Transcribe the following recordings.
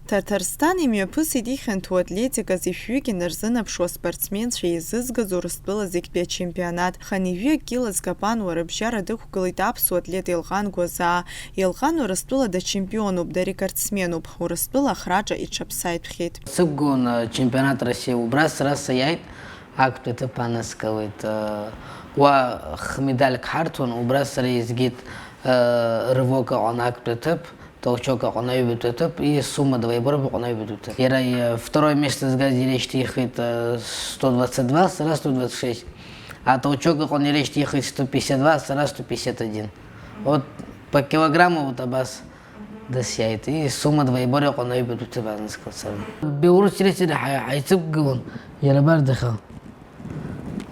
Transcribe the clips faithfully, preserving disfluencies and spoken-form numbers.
Ҭаҭарсҭан имҩаԥысит ихьанҭоу атлетиказ ишәҩык инарзынаԥшуа спортсменцәа еизызгаз Урыстәыла зегьтәи ачемпионат. Хынҩажәи акило зкапануа рыбжьара дықәгылеит аԥсуа атлет Елҟан Гәазаа. Елҟан Урыстәыла дачемпионуп, дарекордсменуп. Урыстәыла ахраҿа иҽаԥсаитәхьеит. Сықәгылан, э, чемпионат России, убра сара саиааит актәи аҭыԥ анаскылеит. Э, уа хмедальк ҳарҭон, убра сара изгеит, э, рывок аҟны актәи аҭыԥ, толчок аҟны аҩбатәи аҭыԥ, и сумма двоеборье аҟны аҩбатәи аҭыԥ. Иара, э, второе место згаз иара ишьҭихит, э, сто двадцать два, сара сто двадцать шесть. А толчок аҟны иара ишьҭихит сто пятьдесят два, сара сто пятьдесят один. Вот по килограмму вот абас дысиааит. И сумма двоеборье аҟны аҩбатәи аҭыԥ анаскылт сара. Белоруссиа иара ҳа-, ҳаицықәгылон, иара абар дахьа.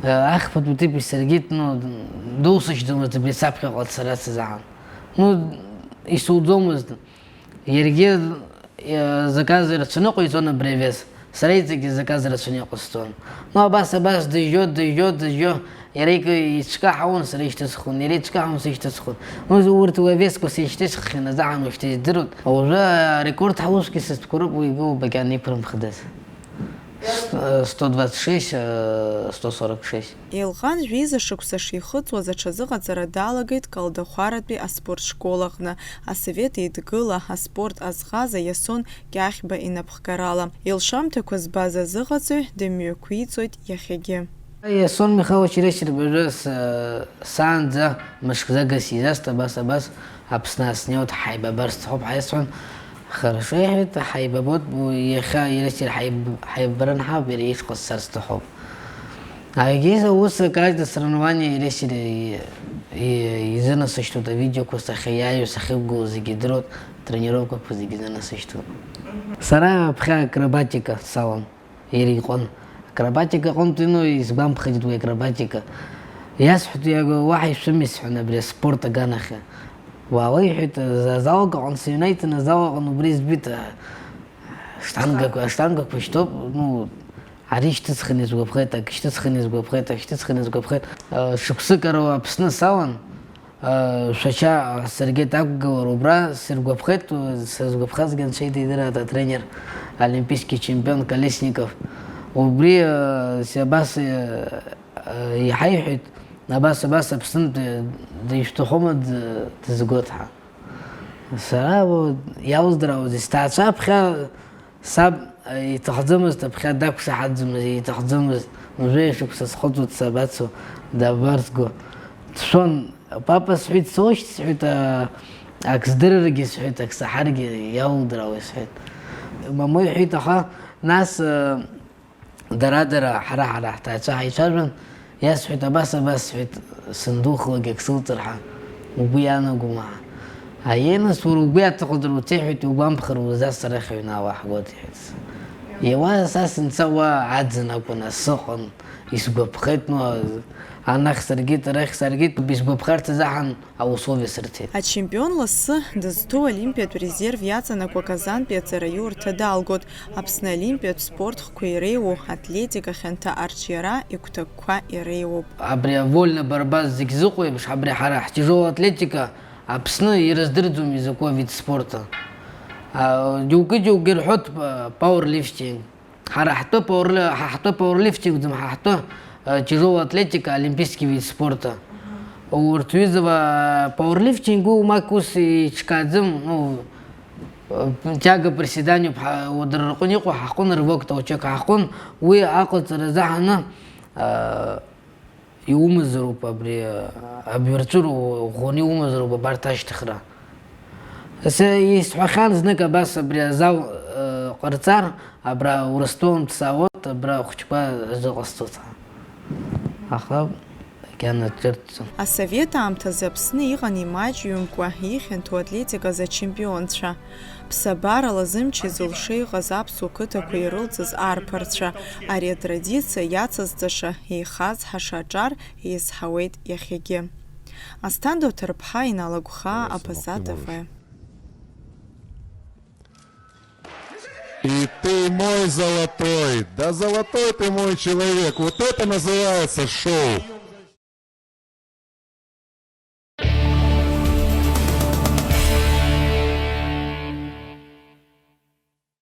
Э, ахԥатәи аҭыԥ исыргеит, ну, дусышьҭӡомызт абри саԥхьаҟа дцарц азыҳәан. Ну, исуӡомызт. Иаргьы, э, заказ рацәаны иҟаиҵон абри авес. Сара иҵегьы заказ рацәаны иҟасҵон. Ну, абас, абас дыжьо, дыжьо, дыжьо. Иара ик-, ицәкаҳауан, сара ишьҭысхуан, иара ицәкаҳауан, сара ишьҭысхуан. Ну, урҭ уи авесқәа сишьҭысххьан азыҳәан уажәшьҭа издыруан. Уажәы арекорд ҳаусгьы сызтәқәа роуп уи игылоуп, макьана иқәрымхыдаз. С-, э, сто двадцать шесть, э, сто сорок шесть. Елҟан жәеиза шықәса шихыҵуаз аҽазыҟаҵара далагеит Калдахәаратәи аспорт школ аҟны, Асовет Еидгыла аспорт азҟаза Иасон Кьахьба инапхгарала. Илшамҭақәа збаз азыҟаҵаҩ дымҩақәиҵоит иахьагьы. Иасон Михайлович иара исирбажәы с-, саанӡа мышкзага сизаст, абас, абас, Аԥсны снеиуеит, ҳаибабар сҭахуп ҳәа исҳәон. Хорошо, иҳәеит, ҳаибабоит, иахьа иара сиа ҳаиб-, ҳаибабаран ҳауп, иара ишҟа сцар сҭахуп. Егьи аус, каждое соревнование иара сиа и-, и-, изынасышьҭуеит, авидеоқәа сахьиааиуа, сахьықәгылоу зегьы идыруеит, тренировкақәа зегьы изынасышьҭуеит. Сара ԥхьа акробатика салон. Иара иҟын. Акробатика аҟынтәи, ну, исгәамԥхеит уи акробатика. Иасҳәеит, иага, уаҳа ишәымисҳәан абри аспорт аганахьы. Уаала, иҳәеит, за-, азал аҟны сыҩнаиҵан, азал аҟны убри избеит, а, штангақәа, аштангақәа шьҭоуп, ну, ари шьҭысхын изгәаԥхеит, ак шьҭысхын изгәаԥхеит, ак шьҭысхын изгәаԥхеит. А, шықәсык ара Аԥсны салан, Шәача саргьы дақәгылар убра сыргәаԥхеит, сызгәаԥхазгьы анцәа идидыраат атренер, олимпийский чемпион Колесников. Убри, э, абас, э, э, иҳаиҳәеит, абас, абас Аԥснынтәи дышәҭахума д-, дызгоит ҳәа. Сара, вот, иалздыруазеи, сҭаацәа ԥхьа Саб, э, иҭахӡамызт, аԥхьа дақәшаҳаҭӡомызт, иҭахӡамызт, мыжәа шықәса схыҵуеит, сабацо, дабарҭго. Дшәон, папа, сҳәеит, соушьҭ, сҳәеит, а, ак здырыргьы, сҳәеит, ак саҳаргьы иалудраауеит, сҳәеит. Мамоу иҳәеит, аха нас, э, Дара-дара, ҳара-ҳара ҳҭаацәа ҳаицәажәан, иасҳәеит, абас, абас, сҳәеит, сындухалак ак сылҵыр ҳәа, угәы иаанагома ҳәа. Аиеи, нас, уара угәы иаҭаху дара уцеи, ҳәеит, иугәамԥхар, уаҵәы сара ахьыҩнаауа ҳгоит, иҳәеит. Иауа са сынца уа аӡын акәын, асы ыҟан, исгәаԥхеит, ну, анахь саргеит, арахь саргеит, исгәаԥхарц азыҳәан, аусовиа сырҭеит. Ачемпион лассы дызҭоу олимпиатә резерв иаҵанакуа Казантәи аҵараиурҭа далгоит. Аԥсны олимпиатә спорт хқәа иреиуоу атлетика хьанҭа арҿиара игәҭакқәа иреиуоуп. Абри авольна борьба зегь зыҟоу еиԥш, абри ҳара ҳтяжелая атлетика Аԥсны ирыздырӡом изакәу авид спорта. А, џьоукы-џьоукгьы ирҳәоит, а, пауэрлифтинг. Ҳара ҳтәы пауэрле-, ҳа ҳтәы пауэрлифтингӡам, ҳа ҳтәы, э, тяжелая атлетика, олимпийский вид спорта. Урҭ ҩыза пауэрлифтинг, уи умак ус иҿкааӡам, ну, э, тяга приседаниоуп, ҳа, удара рҟны иҟоу, ҳаҟын рывок толчок, ҳаҟын уи аҟаҵара азыҳәаны, э, Иумазароуп абри, абҩарҵәыра ӷәӷәаны иумазароуп абарҭ ашьҭыхра. Са исҳәахьан знык абас абри азал, э, ҟарҵар, абра Урыстәылантә саауеит, абра ахәыҷқәа рзыҟасҵоит ҳәа. Аха макьана ҿырҭӡом. Асовет аамҭазы Аԥсны иҟан имаҷҩымкәа ихьанҭоу атлетиказ ачемпионцәа. Ԥсабарала зымч зылшо иҟаз аԥсуа қыҭақәа ирылҵыз арԥарцәа, ари атрадициа иацызҵаша, еихазҳаша аҿар еизҳауеит иахьагьы. Асҭанда Уҭарԥҳа, Инал Агәхаа, Абаза Т В. И ты мой золотой, да золотой ты мой человек. Вот это называется шоу.